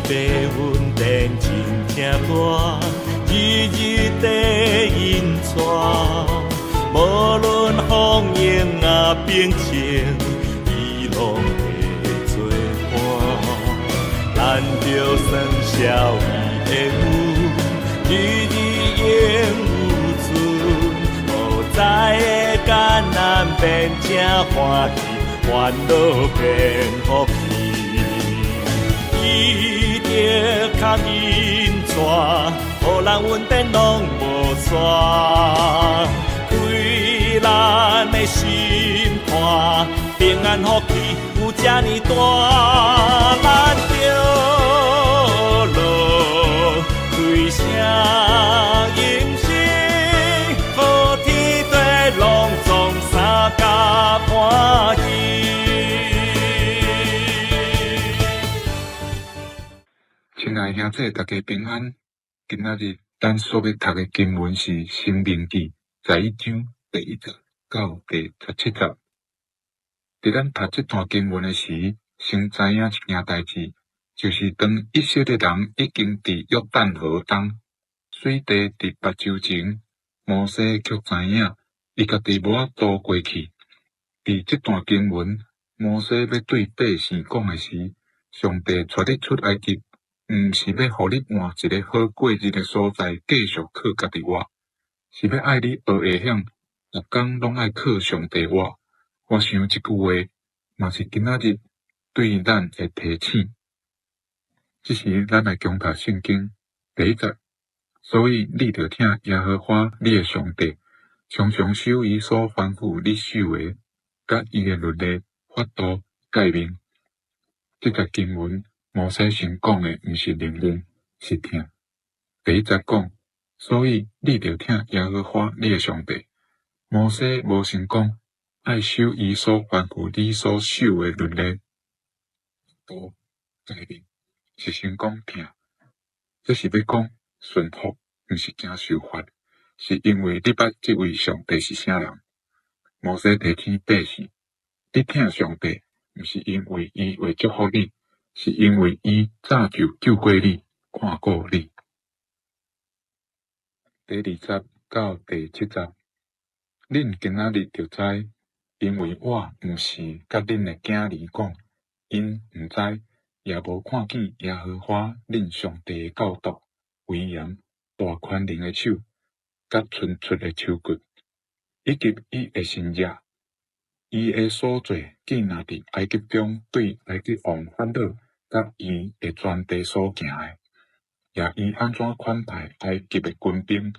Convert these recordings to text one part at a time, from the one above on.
爸恩典真正大，日日地引帶，無論風湧啊平靜，伊攏會做伴。咱著算笑伊的有，日日永有存，無知的艱難變成歡喜，煩惱變福氣。伊的牽引帶，予咱恩典攏無煞，開咱的心肝，平安福氣有這呢大，咱著樂開聲吟詩，好天地攏總相佮歡喜。親愛兄弟，大家平安。今仔日咱所欲讀的經文是《申命記》11章第1節到第17節。佇咱讀這段經文的時，先知影一件代誌，就是當以色列人已經佇約旦河東水地佇目睭前，摩西卻知影伊家己無法度過去。佇這段經文，摩西欲對百姓講的是：上帝帶你出埃及，毋是欲予你換一个好過日的所在，繼續靠家己活，是欲愛你學會曉，逐工攏愛靠上帝活。我想這句話嘛是今仔日對咱的提醒。這時，咱來共讀聖經第一節，所以你著疼耶和華你的上帝，常常守伊所吩咐你守的，佮伊的律例、法度、誡命。這節經文，摩西先講的毋是命令，是疼。第一節講，所以你著疼耶和華你的上帝。摩西無先講愛守伊所吩咐你所守的律例、度、誡命，是先講疼。這是欲講順服，毋是驚受罰，是因為你捌這位上帝是啥人。摩西提醒百姓，你疼上帝，毋是因為伊會祝福你，是因為伊早就救過你，看顧你。第2節到第7節，恁今仔日就知，因為我毋是佮恁的囝兒講，𪜶毋知，也無看見耶和華恁上帝的教導、威嚴、大權能的手，佮伸出的手骨，以及伊的神蹟，伊的所做，見若佇埃及中對埃及王法老佮伊的全地所行的，也伊按怎款待埃及的軍兵，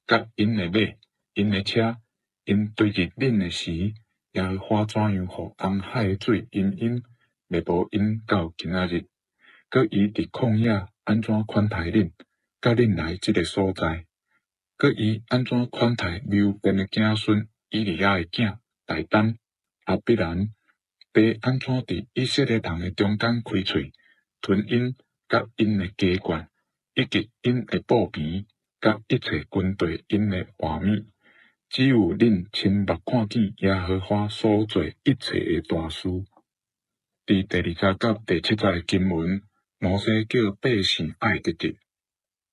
佮𪜶的馬、𪜶的車，𪜶追入恁的時，耶和華怎樣予紅海的水陰陰，滅無𪜶到今仔日。閣伊佇曠野按怎款待恁，佮恁來這个所在。閣伊按怎款待流便的子孫以利押的囝大丹、亞比蘭，地按怎佇以色列人的中間開喙，吞𪜶佮𪜶的家眷，以及𪜶的布棚，佮一切軍隊𪜶的活物。只有恁親目看見耶和華所做一切的大事。佇第2節到第7節的經文，摩西叫百姓愛記得，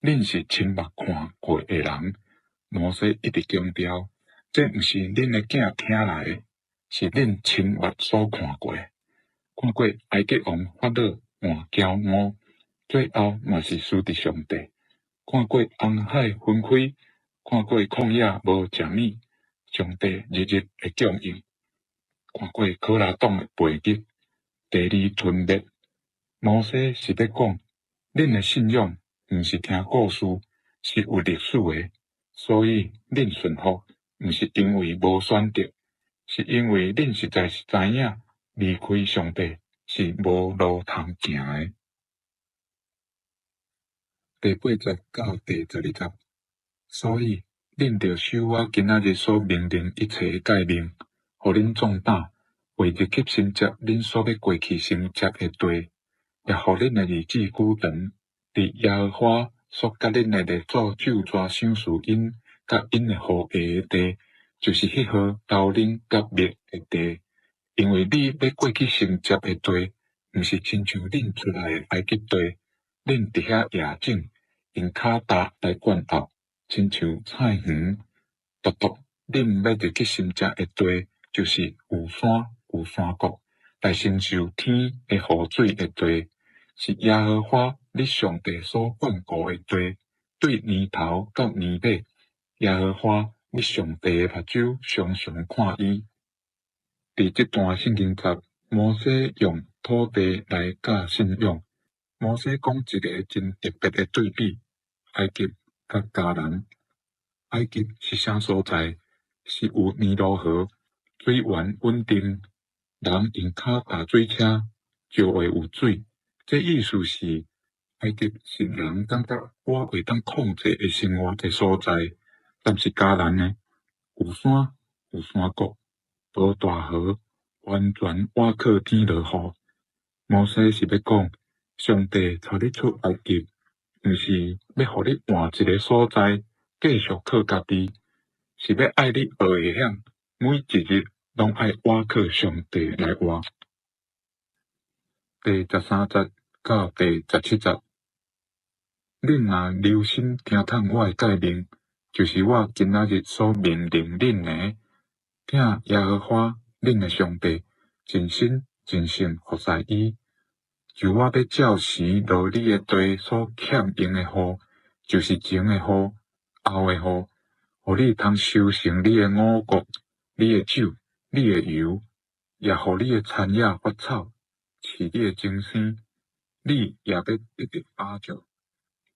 恁是親目看過的人。摩西一直強調，這毋是恁的囝聽來的，是恁親目所看過的。看過埃及王法老換驕傲，最後嘛是輸佇上帝。看過紅海分開，看過曠野無食物，上帝日日的供應。看過可拉黨的背逆，第二吞滅。摩西是欲講，恁的信仰毋是聽故事，是有歷史的。所以恁順服，毋是因為無選擇，是因為恁實在是知影，離開上帝是無路通行的。第8節到第12節，所以恁著守我今仔日所命令一切的誡命，予恁壯膽，會入去承接恁所欲過去承接的地，也予恁的日子久長。佇耶和華所佮恁的列祖咒詛賞賜𪜶佮𪜶的後裔的地，就是彼河流奶佮蜜的地。因為你欲過去承接的地，毋是親像恁出來的埃及地，恁佇遐野種，用跤踏來灌壓，親像菜園。獨獨恁欲入去侵占的地，就是有山有山谷，來承受天的雨水的地，是耶和華你上帝所看顧的地。對年頭到年尾，耶和華你上帝的目睭常常看伊。佇這段聖經節，摩西用土地來教信仰。摩西講一个真特別的對比：埃及佮迦南。埃及是啥所在？是有尼羅河，水源穩定，人用跤踏水車就會有水。這意思是，埃及是人感覺我會當控制的生活的所在。但是迦南呢？有山，有山谷，無大河，完全倚靠天落雨。摩西是欲講，上帝帶你出埃及，毋是欲予你換一个所在，繼續靠家己，是欲愛你學會曉，每一日攏愛倚靠上帝來活。第13節到第17節，恁若留心聽妥我的誡命，就是我今仔日所命令恁的，疼耶和華恁的上帝，盡心盡性服侍伊。就我欲照時落你的地所欠用的雨，就是前的雨、後的雨，予你通收成你的五穀、你的酒、你的油，也予你的田野發草，飼你的精牲，你也欲得著飽足。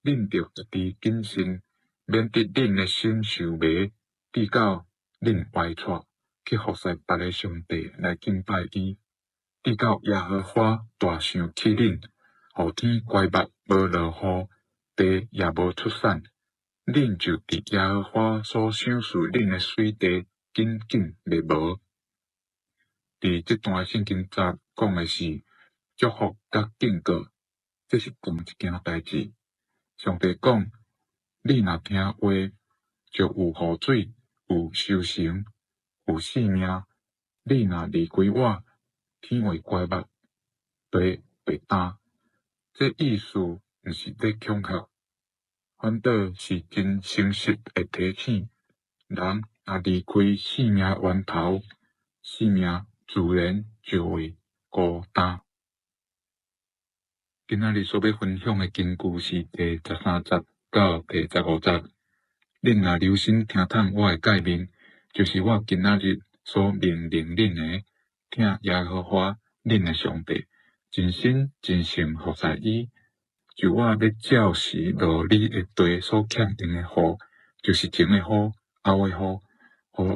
恁著家己謹慎，免得恁的心受迷，至到恁歪趖去服侍別个上帝來敬拜伊，至到耶和華大生氣恁，予天關目無落雨，地也無出產，恁就佇耶和華所賞賜恁的水地緊緊滅無。佇這段聖經節講的是祝福佮警告，這是仝一件代誌。上帝講：你若聽話，就有雨水，有收成，有性命。你若離開我，天會關目，地會乾。這意思毋是咧恐嚇，反倒是真誠實的提醒。人若離開生命源頭，性命自然就會孤單。今仔日所欲分享的經句是第13節到第15節。恁若留心聽妥我的誡命，就是我今仔日所命令恁的，疼耶和華恁的上帝，盡心盡性服侍伊。就我欲照時落你的地所欠用的雨，就是前的雨、後的雨，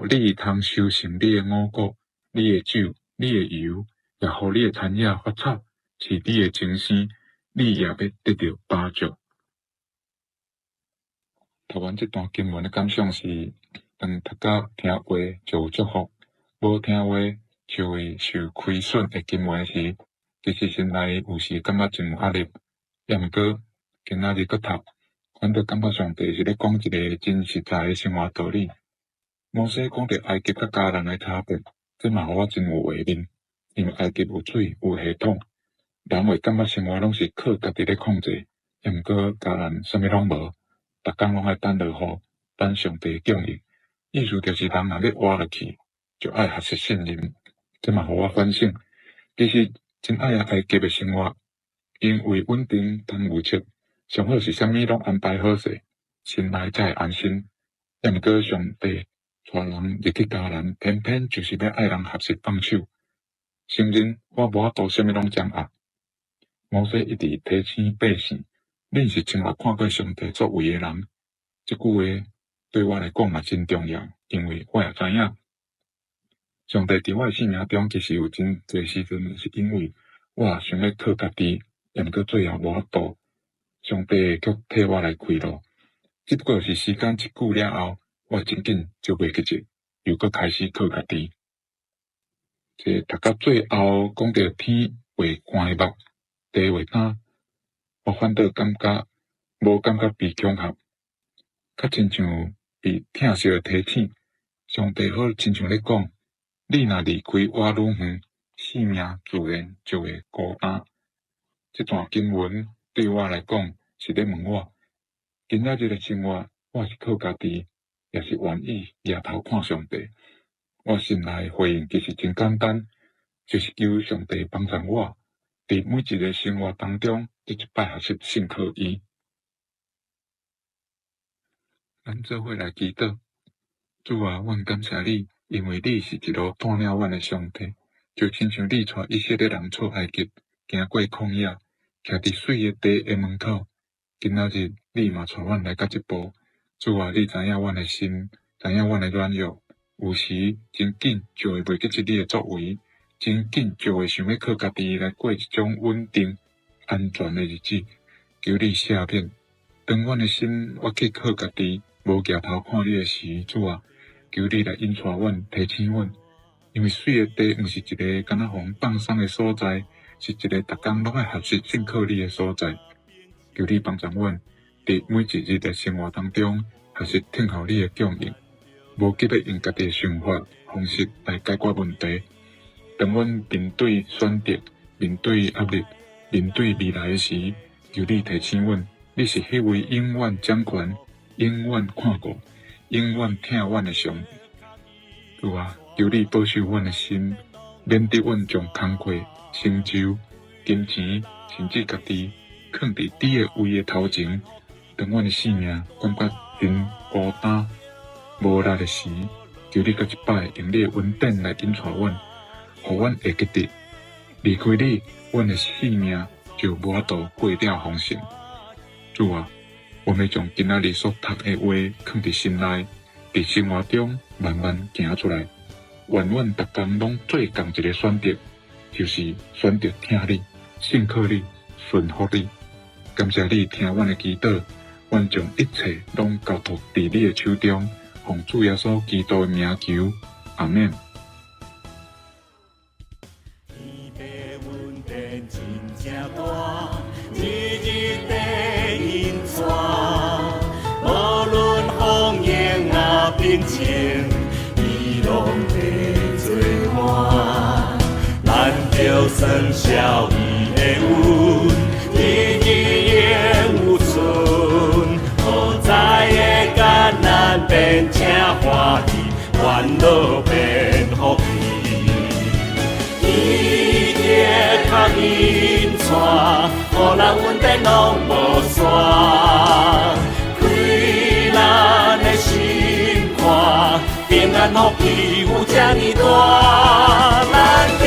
予你通收成你的五穀、你的酒、你的油，也予你的田野發草，飼你的精牲，你也欲得著飽足。讀完這段經文的感想是：當讀到聽話就有祝福，無聽話就會受虧損的經文時，其實心內有時感覺真有壓力。抑毋過今仔日閣讀，反倒感覺上帝是咧講一个真實在的生活道理。摩西講著埃及佮迦南的差別，這嘛予我真有畫面。因為埃及有水有系統，人會感覺生活攏是靠家己咧控制。抑毋過迦南啥物攏無，逐工攏愛等落雨，等上帝供應。意思就是人若欲活落去，就愛學習信任。這嘛予我反省，其實真愛埃及的生活，因為穩定通預測，上好是啥物攏安排好勢，心內才會安心。抑毋過上帝帶人入去迦南，偏偏就是欲愛人學習放手，承認我無法度啥物攏掌握。摩西一直提醒百姓，恁是親目看過上帝作為的人。這句話對我來講嘛真重要，因為我也知影，上帝佇我的生命中其實有真濟時陣是因為我想欲靠家己，抑毋過最後無法度，上帝卻替我來開路。只不過是時間一久了後，我真緊就袂記得，又閣開始靠家己。這讀到最後，講著天會關目，地會乾，我反倒感覺無感覺被恐嚇，較親像被疼惜的提醒。上帝好親像咧講：你若離開我愈遠，性命自然就會孤單。這段經文對我來講，是咧問我，今仔日的生活，我是靠家己，抑是願意舉頭看上帝？我心內回應其實真簡單，就是求上帝幫助我，佇每一个生活當中，這一擺學習信靠伊。咱做伙來祈禱。主啊，阮感謝你，因為你是一路帶領阮的上帝，就親像你帶以色列人出埃及，行過曠野，徛佇水的地的門口。今仔日你嘛帶阮來到這步。主啊，你知影阮的心，知影阮的軟弱，有時真緊就會袂記得你的作為，真緊就會想欲靠家己來過一種穩定、安全的日子。求你赦免，當阮的心倚去靠家己，無舉頭看你的時，主啊，求你來引帶阮、提醒阮，因為水的地毋是一个敢若予人放鬆的所在，是一个逐工攏愛學習信靠你的所在。求你幫助阮，佇每一日的生活當中，學習聽候你的供應，無急欲用家己的想法方式來解決問題。當阮面對選擇、面對壓力、面對未來的時，求你提醒阮，你是彼位永遠掌權、永遠看顧、永遠疼阮的上帝。主啊，求你保守阮的心，免得阮將工課、成就、金錢，甚至家己，囥佇你的位的頭前。當阮的生命感覺真孤單、無力的時，求你閣一擺用你的恩典來引帶阮，予阮會記得，離開你，阮的生命就無法度過了豐盛。主啊，我欲將今仔日所讀的話囥佇心內，佇生活中慢慢行出來。願阮逐工攏做仝一个選擇，就是選擇聽你、信靠你、順服你。感謝你聽阮的祈禱，阮將一切攏交託佇你的手中，奉主耶穌基督的名求，阿們。天父恩典真正大，日日地引帶，無論風雨也平靜，伊攏會做伴。咱著算曉伊的恩，日日永有存，無知的艱難變成歡喜，煩惱變福氣。伊的確引帶，予咱恩典攏無散，開咱的心肝，平安福氣有這呢大，咱著